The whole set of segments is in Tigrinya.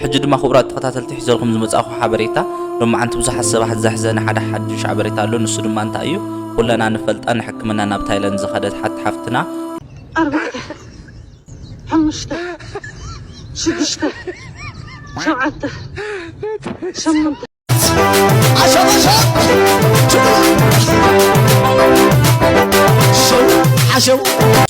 ሕጂ ድማ ክቡራት ተኸታተልቲ ሒዘልኩም ዝመጻእኹ ሓበሬታ፣ ሎማዓንቲ ብዙሓት ሰባት ዘሕዘነ ሓደ ሓድሽ ሓበሬታ ኣሎ። ንሱ ድማ እንታይ እዩ? ኩለና ንፈልጣ ንሕክምና ናብ ታይላንድ ዝኸደት ሓት ሓፍትና ኣርባዕተ ሓሙሽተ ሽዱሽተ ሸውዓተ ሸሞንተ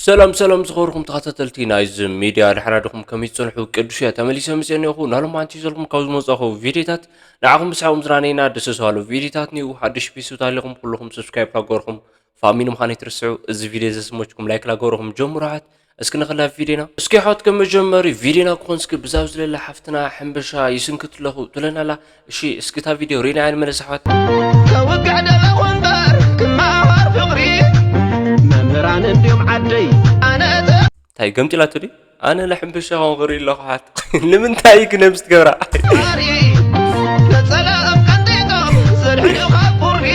ሰላም ሰላም ዝኸበርኩም ተኸታተልቲ ናይዚ ሚድያ፣ ደሓን ዲኹም? ከመይ ትጸንሑ? ቅዱስ እየ ተመሊሰ መፅየ እኒአኹ። ናሎማዓንቲ ይዘልኩም ካብ ዝመፃኹ ቪዲዮታት ንዓኹም ብስሓብ ምዝናነይና ደስ ዝሃሉ ቪዲዮታት እኒኡ። ሓድሽ ፊሱ ታሊኹም ኩልኹም ሰብስክራይብ ላገርኹም ፋሚሊ ምዃን ኣይትርስዑ። እዚ ቪድዮ ዘስመችኩም ላይክ ላገርኹም ጀምሩ ኣሕዋት። እስኪ ንኽላ ቪድዮና እስኪ ኣሕዋት ከም መጀመሪ ቪድዮና ክኾን እስኪ ብዛብ ዝለለ ሓፍትና ሕንበሻ ይስንክት ኣለኹ ትለና ኣላ። እሺ እስኪ እታ ቪድዮ ሪእና እያ ንመለስ ኣሕዋት። ከውግዕ ደለኹ እምበር ክመሃር ፍቕሪ መምህራን እንድዮም ዓደይ ኣነ እንታይ ገምጢላቶ ድዩ? ኣነ ንሕንበሻ ኾንኩ ርኢ ኣለኹ ሓት። ንምንታይ ግን ነብስ ትገብራ? ተባሪ ነጸላኦም ቀንጢጦም ዘድሕኑ ካብ ቁሪ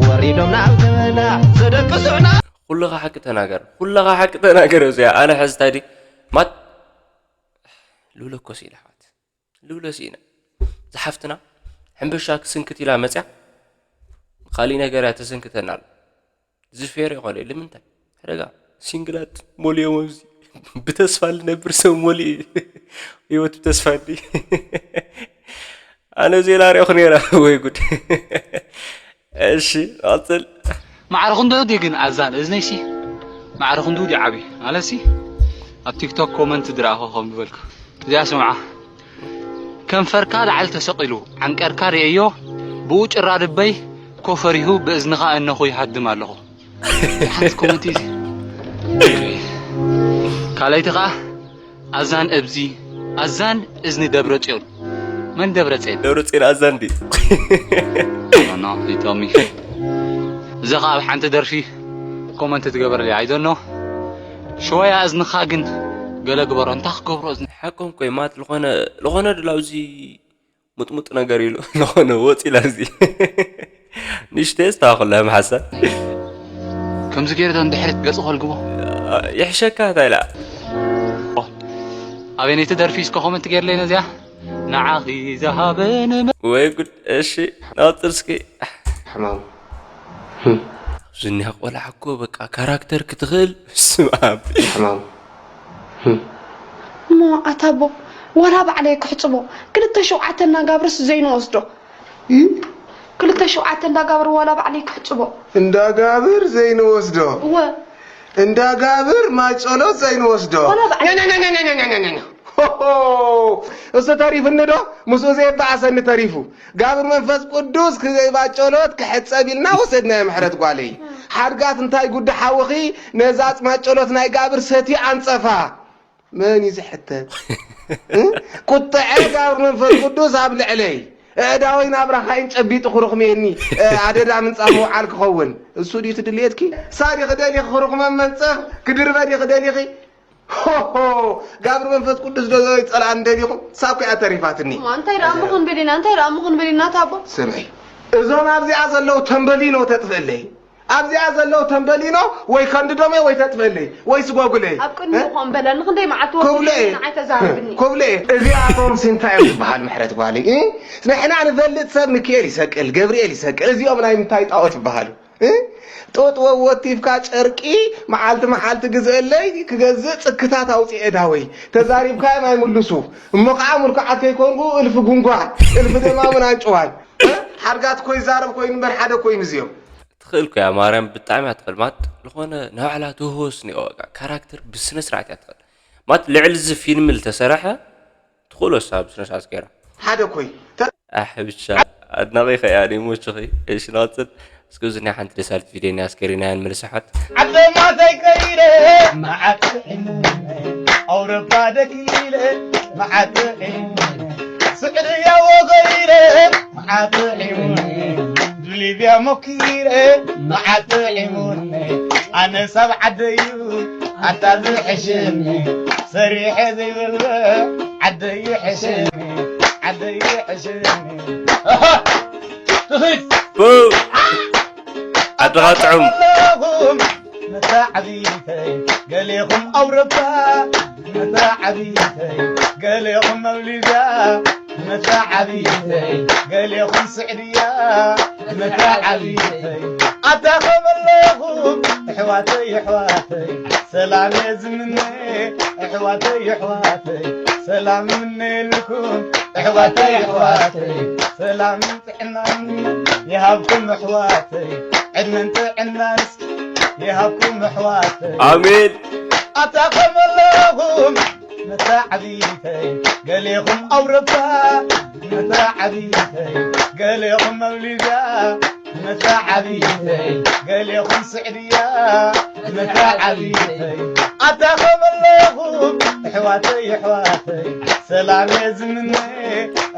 ወሪዶም ናብ ገበና ዘደቅሱና ኩልኻ ሓቂ ተናገር፣ ኩልኻ ሓቂ ተናገር። እዚኣ ኣነ ሕዚ እንታይ ድዩ ማት ልብለኮ ስኢለ ኣሕዋት። ልብሎ ስኢነ። ዝሓፍትና ሕንበሻ ክስንክት ኢላ መፅያ ካሊእ ነገር እያ ተሰንክተና ኣላ። ዝፌር ይኾነ ልምንታይ ሕደጋ ሲንግላት ሞልዮም ኣብዚ ብተስፋ ልነብር ሰብ ሞሊኡ ህይወት ብተስፋ እንዲ ኣነ ዜላ ሪኦኹ ነይረ ወይ ጉድ። እሺ ቀፅል። ማዕረ ክንድኡ ድዩ ግን ኣዛን እዝነይሲ ማዕረ ክንድኡ ድዩ ዓብዩ ማለትሲ ኣብ ቲክቶክ ኮመንት ድረኣኹ ከም ዝበልኩ እዚኣ ስምዓ ከንፈርካ ላዕሊ ተሰቒሉ ዓንቀርካ ርእየዮ ብኡ ጭራ ልበይ ኮፈሪሁ ብእዝንኻ እነኹ ይሃድም ኣለኹ ሓንቲ ኮመንት እዚ ካልኣይቲ ኸዓ ኣዛን እብዚ ኣዛን እዝኒ ደብረ ጽዮን መን ደብረ ጽዮን ደብረ ጽዮን ኣዛን ዲ ኖ ይጠሚ እዚ ኸዓ ኣብ ሓንቲ ደርፊ ኮመንት ትገበርለይ ኣይዶኖ ሽወያ እዝንኻ ግን ገለ ግበሮ እንታይ ክገብሮ እዝኒ ሓቆም ኮይ ማት ዝኾነ ዝኾነ ድላውዚ ሙጥሙጥ ነገር ኢሉ ዝኾነ ወፂ ኢላ እዚ ንሽተ ስታኹላ ምሓሳ ከምዚ ገይረ ዶ ንድሕሪት ገጹ ከልግቦ ይሕሸካ እንታይ ኢላ ኣበይ ነይቲ ደርፊ እስከ ኮመንት ገይርለይ ነዚኣ ንዓኺ ዝሃበ ንመ ወይ ጉድ እሺ ናወፅር እስኪ ሕማም ዝኒሃ ቆልዓ እኮ በቃ ካራክተር ክትኽእል ስምኣብ ሕማም እሞ ኣታ ኣቦ ዋላ ባዕለይ ክሕፅቦ ክልተ ሸውዓተ እናጋብርስ ዘይንወስዶ ክልተ ሸውዓተ እንዳጋብር ዋላ ባዕለይ ክሕፅቦ እንዳጋብር ዘይንወስዶ እወ እንዳጋብር ማይ ጸሎት ዘይንወስዶ ዋላ ባዕለይ እሱ ተሪፍኒ ዶ ምስኡ ዘየበኣሰኒ ተሪፉ ጋብር መንፈስ ቅዱስ ክዘይባ ጨሎት ክሕጸብ ኢልና ወሰድናዮ ምሕረት ጓለይ። ሓድጋት እንታይ ጉዲ ሓውኺ ነዛ ኣጽማድ ጨሎት ናይ ጋብር ሰትዩ ኣንጸፋ። መን እዩ ዝሕተት? ቁጥዐ ጋብር መንፈስ ቅዱስ ኣብ ልዕለይ። ኣእዳወይ ናብራኻይን ጨቢጡ ክሩኽምየኒ ኣደዳ ምንጻፍ ምውዓል ክኸውን። እሱ ድዩ ትድልየትኪ? ሳዲ ክደሊኺ ክሩኽመም መንጸፍ ክድርበ ድዩ ክደሊኺ? ሆሆ ጋብር መንፈስ ቅዱስ ዶ ይጸልኣኒ ደሊኹም ሳብ ኮይኣ ተሪፋትኒ እማ እንታይ ደኣ እሞ ክንብል ኢና እንታይ ደኣ እሞ ክንብል ኢና ኣታ ኣቦ ስምዒ እዞም ኣብዚኣ ዘለዉ ተንበሊኖ ተጥፍእለይ ኣብዚኣ ዘለዉ ተንበሊኖ ወይ ከንድዶም እየ ወይ ተጥፍእለይ ወይ ስጎጉለይ ኣብ ቅድሚ እኮ እምበለ ንክንደይ መዓልቲ ክብሎ ወሲዱ እየ ንዓይ ተዛርብኒ ክብሎ እየ እዚኣቶም እንታይ እዮም ዝበሃል ምሕረት ጓለይ እ ንሕና ንፈልጥ ሰብ ሚኪኤል ይሰቅል ገብርኤል ይሰቅል እዚኦም ናይ ምንታይ ጣኦት ይበሃሉ ጡጥ ወወቲፍካ ጨርቂ መዓልቲ መዓልቲ ግዝእለይ ክገዝእ ጽክታት ኣውጺኤ ዳወይ ተዛሪብካዮም ኣይምልሱ እሞ ከዓ ምልኩዓት ከይኮንኩ እልፊ ጉንጓ እልፊ ደማሙን ኣንጭዋን ሓርጋት እኮ ይዛረብ ኮይኑ እምበር ሓደ ኮይኑ እዚኦም ትኽእል ኮያ ማርያም ብጣዕሚ እያ ትኽእል ማለት ዝኾነ ንባዕላ ትህወስ ኒኦ በቃ ካራክተር ብስነ ስርዓት እያ ትኽእል ማለት ልዕሊ እዚ ፊልም ዝተሰረሐ ትኽእሎ እሳ ብስነ ስርዓት ገይራ ሓደ ኮይ ኣሕ ብቻ ኣድናቒ ኸያ ዲሞችኺ እሺ ንቐጽል እስኪ እዚ ናይ ሓንቲ ደሳልት ቪድዮ ናይ ኣስከሪና ያን መልስ ኣሕዋት ዓለማተይ ቀይረ መዓት ጥዒሙኒ ኣውሮፓ ደኪለ መዓት ጥዒሙኒ ስዕድያ ወገይረ መዓት ጥዒሙኒ ሊብያ ሞኪረ መዓት ጥዒሙኒ ኣነ ሳብ ዓደዩ ኣታ ዝሕሽኒ ሰሪሐ ዘይበልዕ ዓደይ ይሕሽኒ ዓደይ ይሕሽኒ ትኺድ ዓድኻ ጥዑም ኣለኹም መታዕቢተይ ገሌኹም ኣውሮፓ መታዓቢተይ ገሌኹም መውሊድያ፣ መታዓቢተይ ገሌኹም ስዕድያ፣ መታዓቢተይ ኣታ ከመለኹም ኣሕዋተይ ኣሕዋተይ ሰላም እየ ዝምነ ኣሕዋተይ ኣሕዋተይ ሰላም ምነየልኩም ኣሕዋተይ ኣሕዋተይ ሰላም ጥዕናን ይሃብኩም ኣሕዋተይ ዕድመን ጥዕናን ይሃብኩም ኣሕዋተይ ኣሜን። ኣታ ከመለኹም መታዓቢተይ ገሌኹም ኣውሮፓ መታዓቢተይ ገሌኹም ኣብ ሊብያ መታዓቢተይ ገሌኹም ስዕድያ መታዓቢተይ ኣታ ከመለኹም ኣሕዋተይ ኣሕዋተይ ሰላም እየ ዝምነ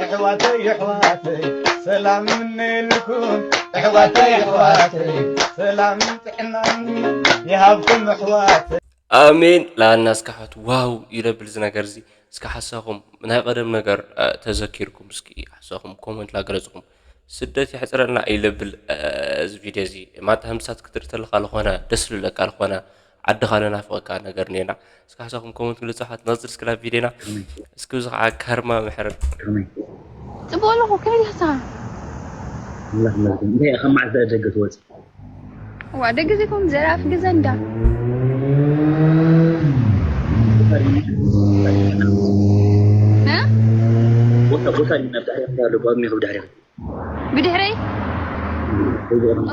ኣሕዋተይ ኣሕዋተይ ሰላም ምነየልኩም ኣሕዋተይ ኣሕዋተይ ሰላም ጥዕናን ይሃብኩም ኣሕዋተይ። ኣሜን። ላና እስካሓት ዋው ይለብል እዚ ነገር እዚ። እስኪ ሓሳኹም ናይ ቀደም ነገር እ፣ ተዘኪርኩም እስኪ ሓሳኹም ኮመንት ላገለጽኩም። ስደት የሕጽረልና ይለብል እ፣ እዚ ቪድዮ እዚ ማታ ህምሳት ክትርኢ ተለኻ ዝኾነ ደስ ልብለካ ዝኾነ ዓድኻ ንናፍቐካ ነገር እኒኤና። እስኪ ሓሳኹም ኮመንት ግለጹ ሓት ነቕጽል እስኪ ናብ ቪድዮና። እስኪ እዚ ከዓ ካርማ ምሕረት ጽቡቅ ኣለኹ ከመይ ኢልካ ኣምላኽ ይመስገን። እንታይ ኢኻ መዓስ ደኣ ደገ ትወጽእ? ዋ ደገ ዘይኮን ዘርኣፍ ገዛ እንዳ እ? ቦታ ቦታ ድዩ ናብ ድሕሪኻ እንታይ ኣሎ? ጓድኒ ይኹን ብድሕሪኻ። ብድሕረይ? ወይ ብድሕሪኻ።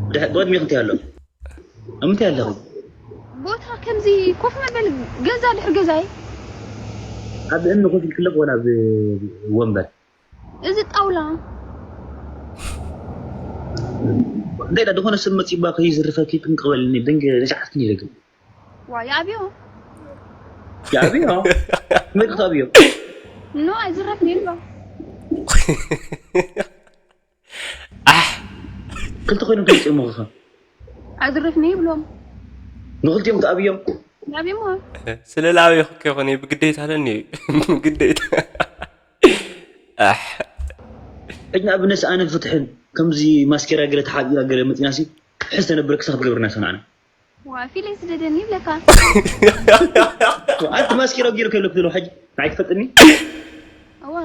ብድሕ- ጓድኒ ይኹን እንታይ ኣሎ? ኣብ ምንታይ ኣለኺ? ቦታ ከምዚ ኮፍ መበሊ ገዛ ድሕሪ ገዛይ። ኣብ እምኒ ኮፍ ኢልክለኽ ወላ ኣብ ወንበር? እዚ ጣውላ። እንታይ ዳ ዝኾነ ሰብ መፂባ ከይዝርፈኪ ጥንቅበልኒ ደንገ ነሻዓትክን ኢለ ግን። ዋ ይኣብዮ። ይኣብዮ? መን ክትኣብዮ? ኖ ኣይዝረፍን ይብሎ። ኣሕ! ክልተ ኮይኖም ተመፂኦም ኸ? ኣይዝረፍን ይብሎም። ንኽልቲኦም ትኣብዮም? ይኣብዮሞ። ስለ ላብዮ ክከ ይኾነ ብግዴታ ኣለኒ እዩ። ብግዴታ። ኣሕ! ሕጂ ንኣብነት ኣነ ፍትሕን ከምዚ ማስኬራ ገለ ተሓቢራ ገለ መፂናሲ ሕዚ ተነብረ ክሳብ ገብርና ሰናዕና። ዋ ፊለይ ስደደኒ ይብለካ። ኣንቲ ማስኬራ ገይሩ ከሎ ክትብሎ ሕጂ ንዓይ ትፈልጥኒ? እዋ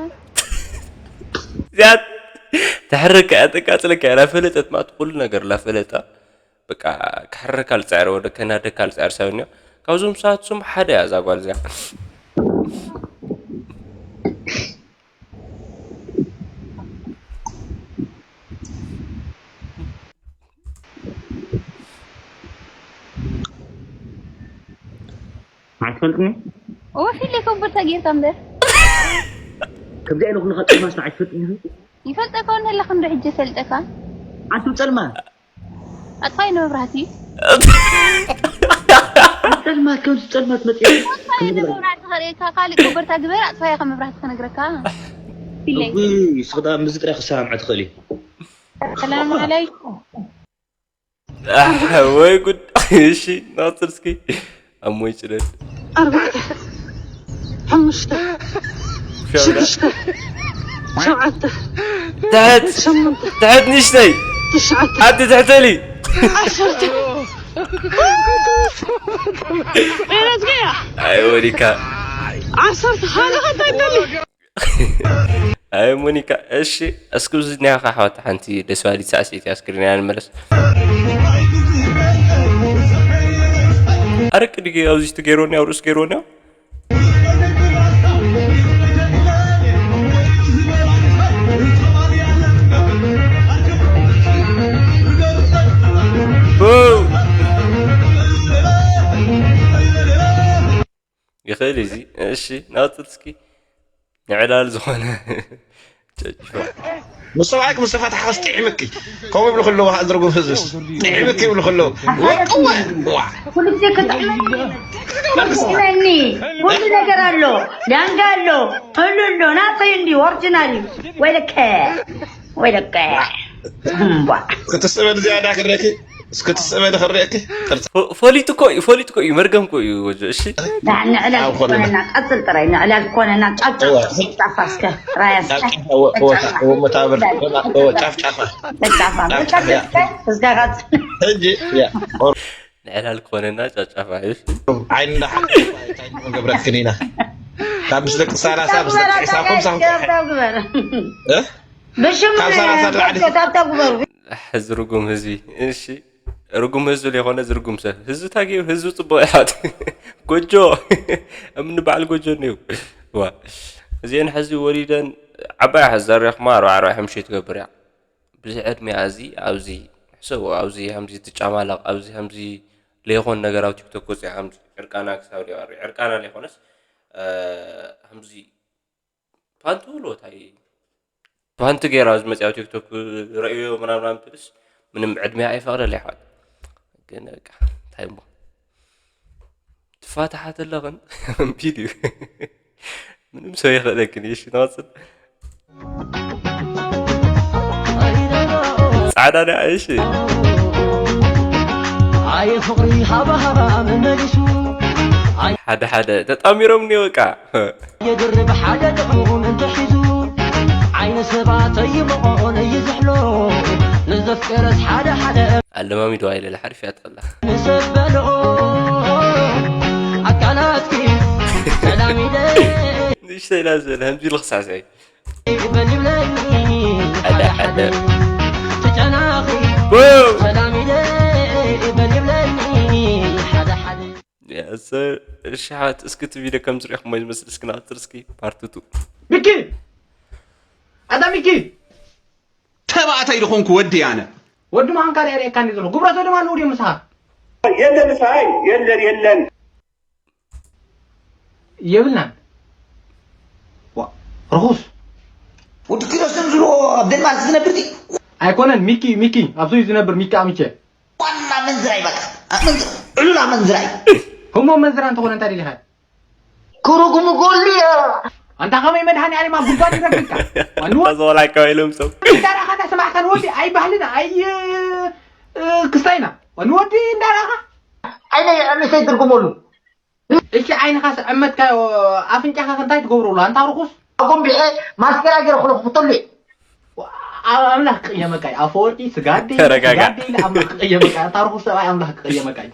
እዚኣት ተሕርካ እያ ተቃጽለካ እያ ላፈለጠት ማለት ኩሉ ነገር ላፈለጣ በቃ ክሕርካ ልጻዕር ወደ ከናደካ ልጻዕር ሰብ እኒኦ ካብዞም ሰዓት ሱም ሓደ እያ እዛ ጓል እዚኣ። ኣይትፈልጥኒ? እወ ፊለይ ኮበርታ ጌርካ እምበር። ከምዚኣ ኢለ ኩልኻ ጸልማስ ንዓይ ትፈልጥኒ ኢኺ? ይፈልጠካ እውን ኣለኹ እንዶ ሕጂ ይፈልጠካ። ኣንቱ ጸልማ። ኣጥፋይ ንመብራህቲ። ጸልማት ከምዚ ጸልማት መጽእ። ኣጥፋይ ንመብራህቲ ከርእየካ ካልእ ኮበርታ ግበር ኣጥፋይ ከም መብራህቲ ክነግረካ። ፊለይ። እጉይ ስኽዳ ምዚ ጥራይ ክሰማምዐ ትኽእል እዩ። ሰላም ዓለይኩም። ኣሕ፣ ወይ ጉድ። እሺ ናጽር እስኪ ኣሞይ ጭደድ። ኣርባዕተ ሓሙሽተ ሸውዳ ሽዱሽተ ሸውዓተ ትሕት ሸሞንተ ትሕት ንእሽተይ ትሽዓተ ኣቲ ትሕተሊ ዓሰርተ። ኣይ ወዲካ ዓሰርተ ካልእ እንታይ ደሊ? ኣይ ሞኒካ እሺ እስኪ ብዚ ኒያኻ ኣሕዋት ሓንቲ ደስ ባሊት ሳዕስዒት እያ እስክሪን እያ ንመለስ ኣረ ቅድጊ ኣብዚ ትገይሮኒ ኣብ ርእስ ገይሮኒ ይኽእል እዚ እሺ ናውፅል እስኪ ንዕላል ዝኾነ ጨጭፎ ምስ ሰብኣይክ ምስ ተፋታሕኻስ ጥዒምኪ ከምኡ ይብሉ ከለዉ ኣእዝርጉም ህዝብስ ጥዒምኪ ይብሉ ከለዉ ወቅወ ዋ ኩሉ ግዜ ክጥዕመኒ ይመስለኒ ኩሉ ነገር ኣሎ ዳንጋ ኣሎ ኩሉ ኣሎ ናተይ እንዲ ኦርጅናል እዩ ወይለከ ወይለከ እምቧ ክትስእበ ንዝያዳ ክረኪ እስኪ ትስእበኒ ክርእየኪ። ፈሊጡ እኮ እዩ፣ ፈሊጡ እኮ እዩ፣ መርገም እኮ እዩ ወጆ። እሺ። ንዕላል ኮነና ቀጽል ጥራይ ንዕላል ኮነና ጫጫ ጫፋ እስከ ራያ እስከ መታብር ጫፍ ጫፋ ጫፍ ጫፍ እስከ ቀጽል። ሕጂ ያ ንዕላል ክኾነና ጫጫፋ እዩ። ዓይንና ሓቂ እንታይ ክንገብረክን ኢና ካብ ምስ ደቂ ሰላሳ ምስ ደቂ ዒሳኩም ሳም ሸርታ ግበር እ? ብሽሙ ካብ ሰላሳ ንላዕሊ ታብታ ግበሩ ሕዚ ርጉም ህዝቢ እሺ ርጉም ህዝቢ ዘይኮነ ዝርጉም ሰብ ህዝቢ ታጊ ህዝቢ ፅቡቅ ይሓት ጎጆ እምኒ በዓል ጎጆ እኒው ዋ እዚአን ሕዚ ወሊደን ዓባይ ሕዚ ዘሪኽማ ኣርባ ኣርባ ሓሙሽተ ትገብር እያ ብዙሕ ዕድሚኣ እዚ ኣብዚ ሕሰቡ ኣብዚ ከምዚ ትጫማለቕ ኣብዚ ከምዚ ለይኾን ነገር ኣብ ቲክቶክ ወፂኣ ከምዚ ዕርቃና ክሳብ ሊባሪ ዕርቃና ለይኮነስ ከምዚ ፓንቲ ብሎ እንታይ ፓንቲ ገይራ ኣብዚ መፅኣ ቲክቶክ ረእዮ ምናምናም ትልስ ምንም ዕድሚያ ኣይፈቕደላ ይሓት ግን በቃ እንታይ እሞ ትፋታሓት ኣለኽን ቢድ እዩ ምንም ሰብ ይኽእለክን እሺ ንቐፅል ጻዕዳ ዳ እሺ ኣየ ፍቕሪ ሃባ ሃባ መመሊሱ ሓደ ሓደ ተጣሚሮም እኒኦ በቃ የድርብ ሓደ ጥዑም እንተሒዙ ዓይነ ሰባት ኣይምቕኦን እዩ ዝሕሎ ንዘፍቀረስ ሓደ ሓደ ኣለማሚዶ ኣይለለ ሓሪፍ እያ ትኽላ ንሰበሎ ኣካላትኪ ሰላም ኢለ ንእሽተይ ኢላ ዝበለ ከምዚ ኢሉ ክሳሰይ ይበል ይብለኒ ሓደ ሓደ ተጨናኺ ሰላም ኢለ ይበል ይብለኒ ሓደ ሓደ ርሽሓት እስኪ እቲ ቪድዮ ከም ዝሪእኹሞ ዝመስል እስኪ ንቐፅል እስኪ ፓርትቱ ሚኪ ኣታ ሚኪ ተባዕታይ ዝኾንኩ ወዲ ኣነ ወዲ ምዃንካ ሪኣ ሪኣካኒ ዘሎ ግብረቶ ድማ ንውድ እዮም ምሳኻ የለን ምሳይ የለን የለን የብልናን ዋ፣ ርኹስ ወዲ ኪሮስ ከም ዝብልዎ ኣብ ደንማርክ ዝነብር ድዩ? ኣይኮነን ሚኪ ሚኪ ኣብዙይ ዝነብር ሚኪ ኣምቼ ዋና መንዝራይ በቃ ዕሉላ መንዝራይ ህሞ መንዝራ እንተኾነ እንታይ ደሊኻ ክሩጉሙ ጎሉ ኣንታ ከመይ መድሃኒ ኣለም ኣብ ጉድጓድ ይረግልካ ተዘወላካ ኢሎም ሰብ እንዳረኻ እንዳሰማዕካ ንወዲ ኣይ ባህልና ኣይ ክስታይና ንወዲ እንዳረኻ ዓይነ ንሰይ ትርጉመሉ እሺ ዓይንኻ ስዕመትካዮ ኣፍንጫኻ እንታይ ትገብረሉ ኣንታ ርኹስ ኣጎንቢሐ ማስከራ ገይረ ክለኹፍተሉ ኣምላኽ ክቕየመካ እዩ ኣፈወርቂ ስጋዴ ተረጋጋ። ስጋዴ ኢለ ኣምላኽ ክቕየመካ እዩ። ኣንታ ርኹስ ሰብኣይ ኣምላኽ ክቕየመካ እዩ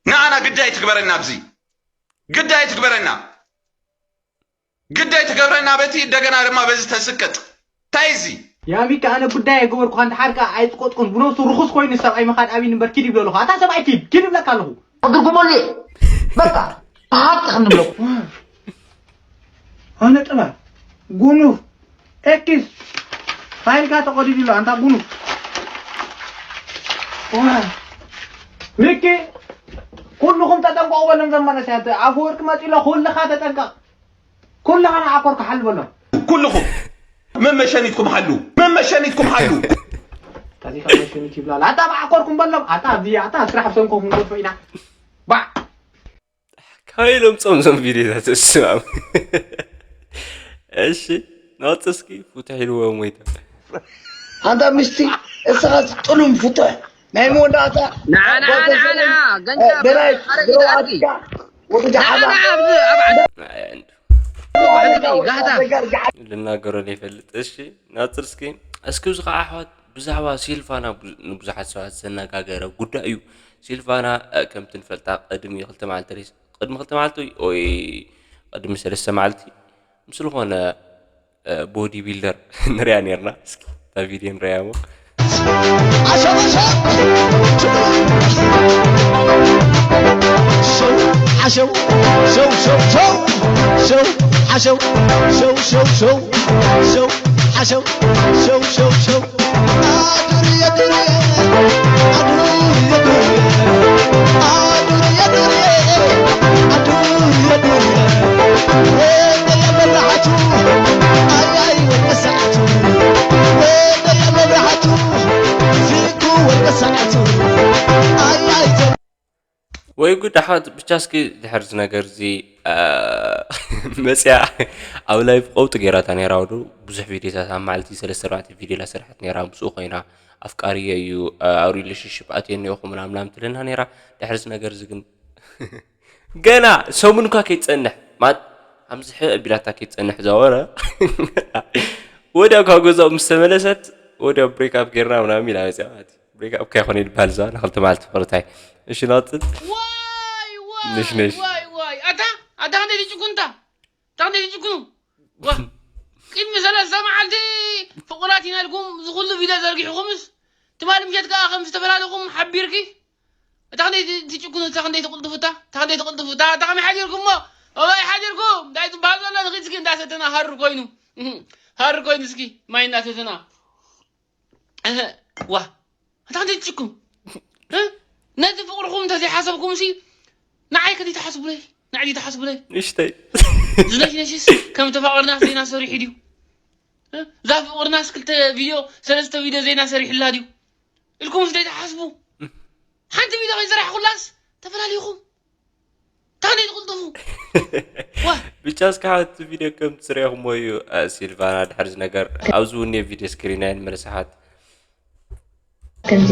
ንኣና ግዳይ ትግበረና ኣብዚ ግዳይ ትግበረና ግዳይ ትገብረና በቲ እንደገና ድማ በዚ ተስቅጥ እንታይ እዚ ያ ሚካ ኣነ ጉዳይ ኣይገበርኩ ኣንተ ሓርካ ኣይጥቆጥኩን ብነብሱ ርኹስ ኮይኑ ሰብኣይ ምኻድ ኣብይ ንበር ኪድ ይብለሉኻ ኣታ ሰብኣይ ኪድ ኪድ ይብለካ ኣለኹ ትርጉመሉ እዩ በቃ ብሓቂ ክንብለኩም ኣነ ጥባ ጉኑፍ ኤኪስ ፋይልካ ተቆዲዱ ኣሎ ኣንታ ጉኑፍ ሚኪ ኩልኹም ተጠንቀቑ በሎም ዘመነስያት ኣፈወርቂ መፂሎ ኩልኻ ተጠንቀቕ ኩልኻ ንዓኮር ክሓል በሎም ኩልኹም መመሸኒትኩም ሓሉ መመሸኒትኩም ሓሉ ከዚኻ መሸኒት ይብላል ኣታ ብዓኮርኩም በሎም ኣታ ኣብዚ ኣታ ስራሕ ብሰንኮም ክንገድፎ ኢና ባዕ ካበይ ኢሎም ጾም ዞም ቪድዮታት እስማም እሺ ናወፅ እስኪ ፍትሕ ኢልዎ ሞይተ ኣንታ ምስቲ እስኻ ጥሉም ፍትሕ ናይ መወዳእታ ንዓ ንዓ ንዓ ንዓ ገንዘብ በላይ ኣረጊት ኣድጊ ወዲ ንዓ ጃሓዛ ንዓ ኣብዚ ኣብ ዓዲ ጋህታ ልናገሮ ዘይፈልጥ እሺ ናፅር እስኪ እስኪ እዚ ከዓ ኣሕዋት ብዛዕባ ሲልፋና ብዙ- ንብዙሓት ሰባት ዘነጋገረ ጉዳይ እዩ ሲልፋና እ፣ ከምቲ ንፈልጣ ቅድሚ ክልተ መዓልቲ ሬስ ቅድሚ ክልተ መዓልቲ ወይ ቅድሚ ሰለስተ መዓልቲ ምስ ዝኾነ እ፣ ቦዲ ቢልደር ንሪያ ነርና እስኪ እታ ቪድዮ ንሪያ ሞ ወይ ጉድ ኣሕዋት ብቻ እስኪ ድሕር እዚ ነገር እዚ እ፣ መፅያ ኣብ ላይቭ ቀውጢ ገይራታ ነይራ ወዱ ብዙሕ ቪዲዮታት ኣብ መዓልቲ ሰለስተ ኣርባዕተ ቪዲዮ ላሰርሐት ነይራ ምስኡ ኮይና ኣፍቃሪየ እዩ እ፣ ኣብ ሪሌሽንሽፕ ኣትየ እኒኦኹ ምናምናም ትለና ነይራ ድሕር እዚ ነገር እዚ ግን ገና ሰሙን እኳ ከይፀንሕ ማለት ከምዚ ሕእ ቢላታ ከይፀንሕ ዘወረ ወዲያው ካብ ገዛኡ ምስ ተመለሰት ወዲያው ብሬክ ኣፕ ገይርና ምናምን ኢላ መፅያ ማለት እዩ ብሬክ ኣፕ ከይኮነ ይበሃል እዛ ንክልተ መዓልቲ ፍቕርታይ። እሺ፣ ንቐጽል። ዋይ ዋይ ነሽ፣ ነሽ። ዋይ ዋይ ኣታ ኣታ ክንደይ ትጭኩንታ ኣታ ክንደይ ትጭኩኑ ዋ ቅድሚ ሰለስተ መዓልቲ ፍቑራት ኢና ኢልኩም ዝኹሉ ቪድዮ ዘርጊሕኩምስ ትማሊ ምሸት ከዓ ከም ዝተፈላለኹም ሓቢርኪ እታ ክንደይ ትጭኩኑ እታ ክንደይ ትቕልጥፉ እታ እታ ክንደይ ትቕልጥፉ እታ እታ ከመይ ሓዲርኩሞ ኣባይ ሓዲርኩም እንታይ ዝበሃል ዘሎ ንኽድ እስኪ እንዳሰተና ሃር ኮይኑ እህ፣ ሃር ኮይኑ እስኪ ማይ እንዳሰተና እህ፣ ዋ ኣታ ክንደይ ትጭኩኑ እ? ነቲ ፍቕርኹም እንተዘይሓሰብኩም ሲ ንዓይ ከደይ ትሓስቡለይ ንዓይ ደይ ትሓስቡለይ ንእሽተይ ዝነሽነሽስ ከም ተፋቐርና ዜና ሰሪሑ ድዩ እ? እዛ ፍቕርናስ ክልተ ቪድዮ ሰለስተ ቪድዮ ዜና ሰሪሕላ ድዩ ኢልኩም ስ ደይትሓስቡ ሓንቲ ቪድዮ ከይሰራሕኩላስ ተፈላሊኹም ታዲያ ትቕልጥፉ ዋ ብቻ እስካዕ እቲ ቪድዮ ከም ትስሪኹሞ እዩ። እ፣ ሲልቫና ድሕር ዝነገር ኣብዚ እውን ቪድዮ ስክሪን ኣይንመለስሓት። ከምዚ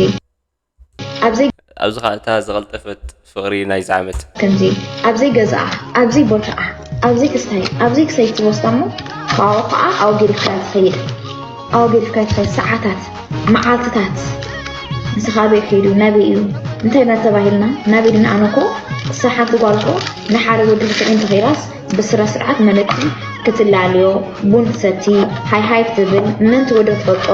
ኣብዚ ኣብዚ ከዓ እታ ዝቐልጠፈት ፍቕሪ ናይዚ ዓመት ከምዚ ኣብዚ ገዛኣ ኣብዚ ቦታኣ ኣብዚ ክስታይ ኣብዚ ክሰይቲ ወስዳ እሞ ካብኡ ከዓ ኣውጊድካ ትኸይድ ኣውጊድካ ትኸይድ ሰዓታት መዓልትታት ንስኻ ኣበይ ከይዱ ናበይ እዩ እንታይ ኢና ተባሂልና ናበይ ድና ኣነ እኮ እሳ ሓንቲ ጓል እኮ ንሓደ ወዲ ክትርኢ እንተኸይዳስ ብስረ ስርዓት መለኪ ክትላለዮ ቡን ትሰቲ ሃይ ሃይ ክትብል ምእንቲ ወዲ ክትፈልጦ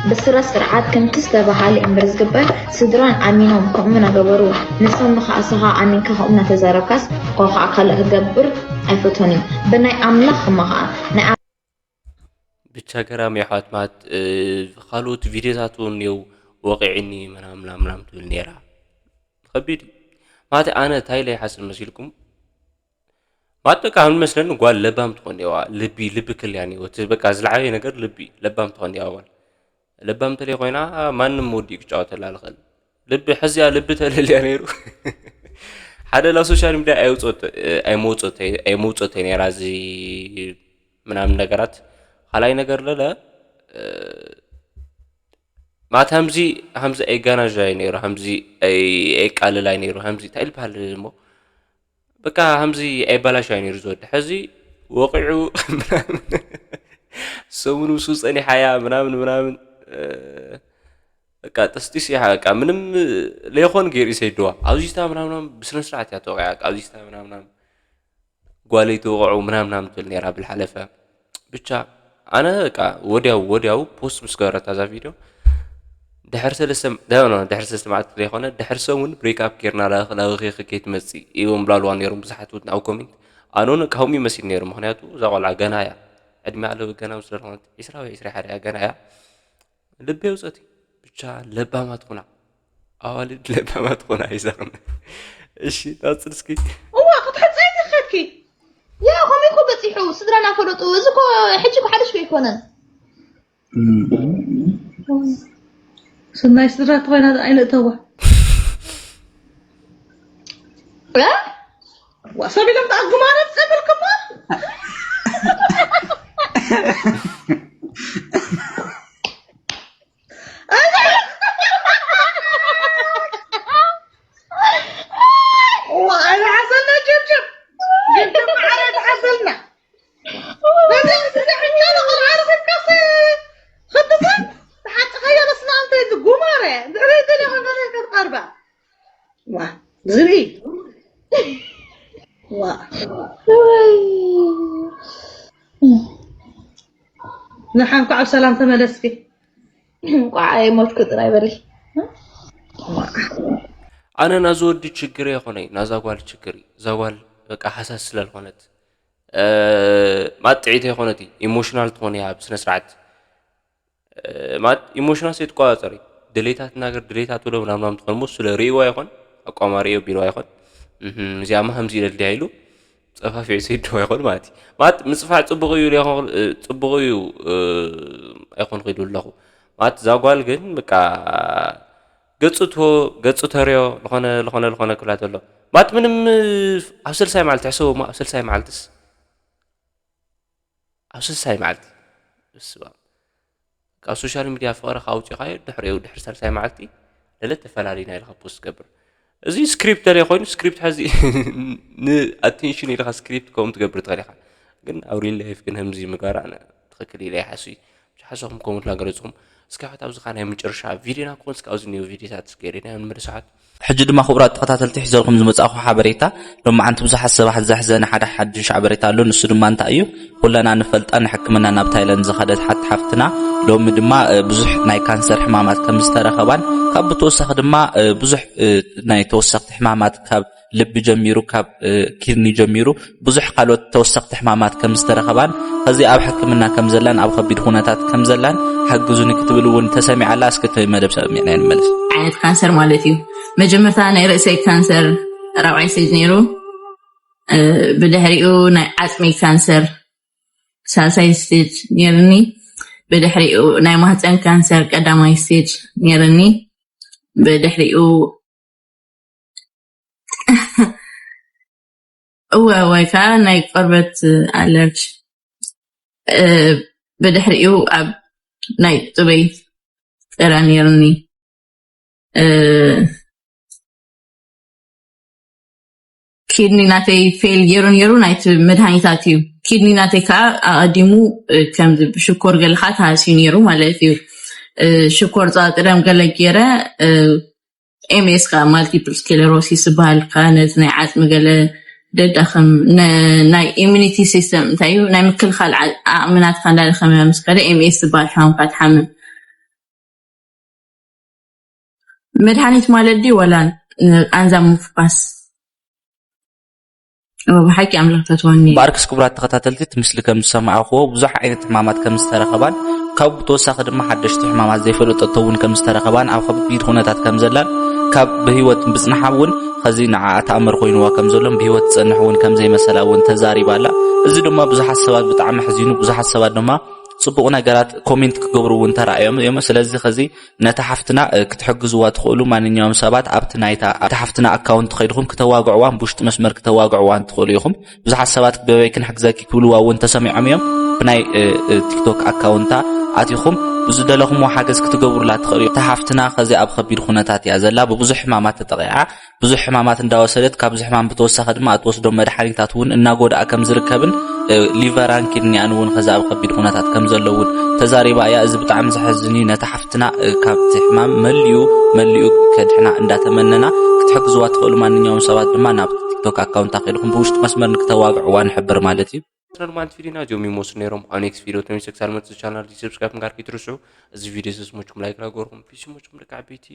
ብስረ ስርዓት ከምቲ ዝተባሃለ እምበር ዝግበር ስድራን ኣሚኖም ከምኡ እናገበሩ ንሶም ንኸዓ እስኻ ኣሚንካ ከምኡ እናተዛረብካስ እኮ ከዓ ካልእ ክገብር ኣይፈቶን እዩ ብናይ ኣምላኽ እሞ ከዓ ናይ ብቻ ገራሚ ኣሕዋት ማለት እ፣ ካልኦት ቪድዮታት እውን እኒው ወቂዕኒ ምናምን ምናምን ምናምን ትብል ነይራ። ከቢድ እዩ ማለት ኣነ እንታይ ኢለ ይሓስብ መሲልኩም ማለት በቃ ከም መስለኒ ጓል ለባም ትኾን እዋ ልቢ ልቢ ክልያ እኒዎ እቲ በቃ ዝለዓበየ ነገር ልቢ ለባም ትኾን እዋ ጓል ለባም ተለይ ኮይና ማንም ወዲኡ ክጫወተላ ልኽእል ልቢ ሕዚያ ልቢ ተለልያ ነይሩ ሓደ ናብ ሶሻል ሚድያ ኣይውፀተ- ኣይመውፀተ- ኣይመውፀተ ነይራ እዚ ምናምን ነገራት ካልኣይ ነገር ለለ እ፣ ማለት ከምዚ ከምዚ ኣይጋናዥ ኣይ ነይሩ ከምዚ ኣይ- ኣይቃልል ኣይ ነይሩ ከምዚ እንታይ ልበሃል እሞ በቃ ከምዚ ኣይባላሽ ኣይ ነይሩ ዝወዲ ሕዚ ወቂዑ ምናምን ሰሙን ምስኡ ፀኒሓያ ምናምን ምናምን እ፣ በቃ ጥስጢስ ኢኻ በቃ ምንም ለይኾን ገይሩ ሰይድዋ ኣብዚታ ምናምናም ብስነ ስርዓት እያ ተወቂዓ ኣብዚታ ምናምናም ጓለይ ተወቕዑ ምናምናም ትብል ነይራ ብልሓለፈ ብቻ ኣነ በቃ ወዲያው ወዲያው ፖስት ምስ ገበረታ እዛ ቪድዮ ድሕሪ ሰለስተ ደ- ኖ፣ ድሕሪ ሰለስተ መዓልቲ ዘይኮነ ድሕሪ ሰሙን ብሬክ ኣፕ ጌርና ላበኺ ከይትመፅእ እዮም ብላልዋ ነይሮም ብዙሓት እውን ኣብ ኮሜንት ኣነ እውን ካብኦም ይመሲል ነይሩ ምክንያቱ እዛ ቆልዓ ገና እያ ዕድሚያ ኣለወ ገና ስለ ዝኾነት ዒስራ ወይ ዒስራ ሓደ እያ ገና እያ ልቢ የውፀት እዩ። ብቻ ለባማት ኩና ኣዋልድ ለባማት ኩና ይዛኽም እሺ ናፅል እስኪ እዋ ክትሕፀይ ትኸድኪ ያ ከመይ ኮ በፂሑ ስድራና ፈለጡ እዚ ኮ ሕጂ ኮ ሓደሽ ኮ ኣይኮነን ስናይ ስድራ ተኾይና ኣይንእተዋ እ? ዋ ሰብ ኢሎም ተኣጉማረ ፀብልክሞ ኣይሓሰልና ጀብጀብ ጀብጀብ መዓረ ተሓሰልና በዚ ስለ ሕጫ ንቆልዓ ረኺብካስ ክትሰብ ተሓጥኸዮ በስመ ኣብ ተይዚ ጉማረ ድሕሪ ገለ ከመይ ክትቐርባ ዋ ዝርኢ ዋ ንሓንኳ ኣብ ሰላም ተመለስኪ እንኳዕ ኣይሞትኩ ጥራይ በሊ ኣነ ናዚ ወዲ ችግር የኾነይ ናዛ ጓል ችግር እዩ እዛ ጓል በቃ ሓሳስ ስለልኾነት ማጥዒት የኾነት ኢሞሽናል ትኾን እያ ብስነ ስርዓት ማለት ኢሞሽናል ዘይትቆፃፀሪ ድሌታት ናገር ድሌታት ብሎ ምናምናም ትኾን ሞ ስለ ርእዋ ይኾን ኣቋማ ርእዮ ቢልዋ ይኾን እዚኣማ ከምዚ ኢለ ድልያ ኢሉ ፀፋፊዑ ሰይድዋ ይኾን ማለት እዩ ማለት ምፅፋዕ ፅቡቕ እዩ ኢለ ይኾን- እ፣ ፅቡቕ እዩ እ፣ ኣይኮንኩ ኢሉ ኣለኹ ማለት እዛ ጓል ግን በቃ ገፁ ትሆ ገፁ ተርዮ ዝኾነ ዝኾነ ዝኾነ ክብላ ተሎ ማለት ምንም እ፣ ኣብ ሰልሳይ መዓልቲ ሕሰቦ ሞ ኣብ ሰልሳይ መዓልትስ ኣብ ሰልሳይ መዓልቲ ስባ ካብ ሶሻል ሚድያ ፍቕርኻ ኣውፂኻዮ ድሕሪኡ ድሕሪ ሳልሳይ መዓልቲ ለለ ተፈላለዩና ኢልካ ፖስት ትገብር እዚ ስክሪፕት ተለይ ኮይኑ ስክሪፕት ሕዚ ንኣቴንሽን ኢልካ ስክሪፕት ከምኡ ትገብር ትኽእል ኢኻ ግን ኣብ ሪል ላይፍ ግን ከምዚ ምግባር ኣነ ትኽክል ኢለ ይሓሱ ሓሳብኩም ኮመንት ላገለጽኩም። እስከ ሕት ኣብዚ ኸዓ ናይ መጨረሻ ቪዲዮና ክኾን እስከ ኣብዚ ኒው ቪዲዮታት እስከ ርኢና ንመለስ። ሕት ሕጂ ድማ ክቡራት ተኸታተልቲ ሒዘልኩም ዝመጻእኹ ሓበሬታ፣ ሎማዓንቲ ብዙሓት ሰባት ዘሕዘነ ሓደ ሓድሽ ሓበሬታ ኣሎ። ንሱ ድማ እንታይ እዩ? ኩለና ንፈልጣ ንሕክምና ናብ ታይላንድ ዝኸደት ሓቲ ሓፍትና ሎሚ ድማ ብዙሕ ናይ ካንሰር ሕማማት ከም ዝተረኸባን ካብ ብተወሳኺ ድማ ብዙሕ ናይ ተወሰኽቲ ሕማማት ካብ ልቢ ጀሚሩ ካብ ኪድኒ ጀሚሩ ብዙሕ ካልኦት ተወሰኽቲ ሕማማት ከም ዝተረኸባን ከዚ ኣብ ሕክምና ከም ዘላን ኣብ ከቢድ ኩነታት ከም ዘላን ሓግዙኒ ክትብል እውን ተሰሚዓላ። እስከ እቲ መደብ ሰሚዕና ንመለስ። ዓይነት ካንሰር ማለት እዩ። መጀመርታ ናይ ርእሰይ ካንሰር ራብዓይ ስቴጅ ነይሩ። ብድሕሪኡ ናይ ዓፅመይ ካንሰር ሳልሳይ ስቴጅ ነይርኒ። ብድሕሪኡ ናይ ማህፀን ካንሰር ቀዳማይ ስቴጅ ነይርኒ። ብድሕሪኡ እወ ወይ ከዓ ናይ ቆርበት ኣለርጂ። ብድሕሪኡ ኣብ ናይ ጥበይ ጥረ ነይርኒ። ኪድኒ ናተይ ፌል ገይሩ ነይሩ ናይቲ መድሃኒታት እዩ። ኪድኒ ናተይ ከዓ ኣቐዲሙ ከም ሽኮር ገለካ ተሃስዩ ነይሩ ማለት እዩ። ሽኮር ፃጥረም ገለ ገይረ ኤምኤስ ከዓ ማልቲፕል ስክሌሮሲስ ዝበሃል ከዓ ነዚ ናይ ዓፅሚ ገለ ደዳኸም ናይ ኢሚኒቲ ሲስተም እንታይ እዩ ናይ ምክልኻል ዓቕሚ ናትካ እንዳደኸመ ምስ ከደ ኤምኤስ ዝበሃል ሕማም ከዓ ትሓምም። መድሓኒት ማለት ድዩ ዋላ ቃንዛ ምፍኳስ? ብሓቂ ኣምላኽ ተትወኒ። ብኣርክስ ክቡራት ተኸታተልቲ እቲ ምስሊ ከም ዝሰማዕኽዎ ብዙሕ ዓይነት ሕማማት ከም ዝተረኸባን ካብ ብተወሳኺ ድማ ሓደሽቲ ሕማማት ዘይፈለጠቶ እውን ከም ዝተረኸባን ኣብ ከቢድ ኩነታት ከም ዘላን ካብ ብህይወት ምጽንሓ እውን ኸዚ ንዓኣ ተኣምር ኮይንዋ ከም ዘሎን ብህይወት ትጸንሕ እውን ከም ዘይመሰላ እውን ተዛሪባ ኣላ። እዚ ድማ ብዙሓት ሰባት ብጣዕሚ ኣሕዚኑ ብዙሓት ሰባት ድማ ጽቡቕ ነገራት ኮሜንት ክገብሩ እውን ተራእዮም እዮም። ስለዚ ኸዚ ነታ ሓፍትና ክትሕግዝዋ ትኽእሉ ማንኛውም ሰባት ኣብቲ ናይታ ኣብቲ ሓፍትና ኣካውንት ኸይድኹም ክተዋግዕዋን ብውሽጢ መስመር ክተዋግዕዋን ትኽእሉ ኢኹም። ብዙሓት ሰባት በበይ ክንሕግዘኪ ክብልዋ እውን ተሰሚዖም እዮም። ብናይ ቲክቶክ ኣካውንታ ኣቲኹም ብዝደለኹምዎ ሓገዝ ክትገብሩላ ትኽእሉ እዮም። እታ ሓፍትና ኸዚ ኣብ ኸቢድ ኩነታት እያ ዘላ። ብብዙሕ ሕማማት ተጠቒዓ ብዙሕ ሕማማት እንዳወሰደት ካብዚ ሕማም ብተወሳኺ ድማ እትወስዶ መድሓኒታት እውን እናጎድኣ ከም ዝርከብን ሊቨራን ኪድኒኣን እውን ኸዚ ኣብ ከቢድ ኩነታት ከም ዘለውን ተዛሪባ እያ። እዚ ብጣዕሚ ዘሐዝን እዩ። ነታ ሓፍትና ካብቲ ሕማም መሊኡ መሊኡ ከድሕና እንዳተመነና ክትሕግዝዋ ትኽእሉ ማንኛውም ሰባት ድማ ናብ ቲክቶክ ኣካውንታ ከይድኹም ብውሽጢ መስመር ንክተዋግዕዋ ንሕብር ማለት እዩ። ሎማዓንቲ ቪዲዮና እዚኦም ይመስሉ ነይሮም። ኣብ ኔክስት ቪዲዮ ተመልሰ ክሳብ መፅእ ቻናል ሰብስክራይብ ምግባር ከይትርስዑ። እዚ ቪዲዮ ስስሞችኩም ላይክ ላገርኩም ፒስ ሞችኩም ደቂ ዓበይቲ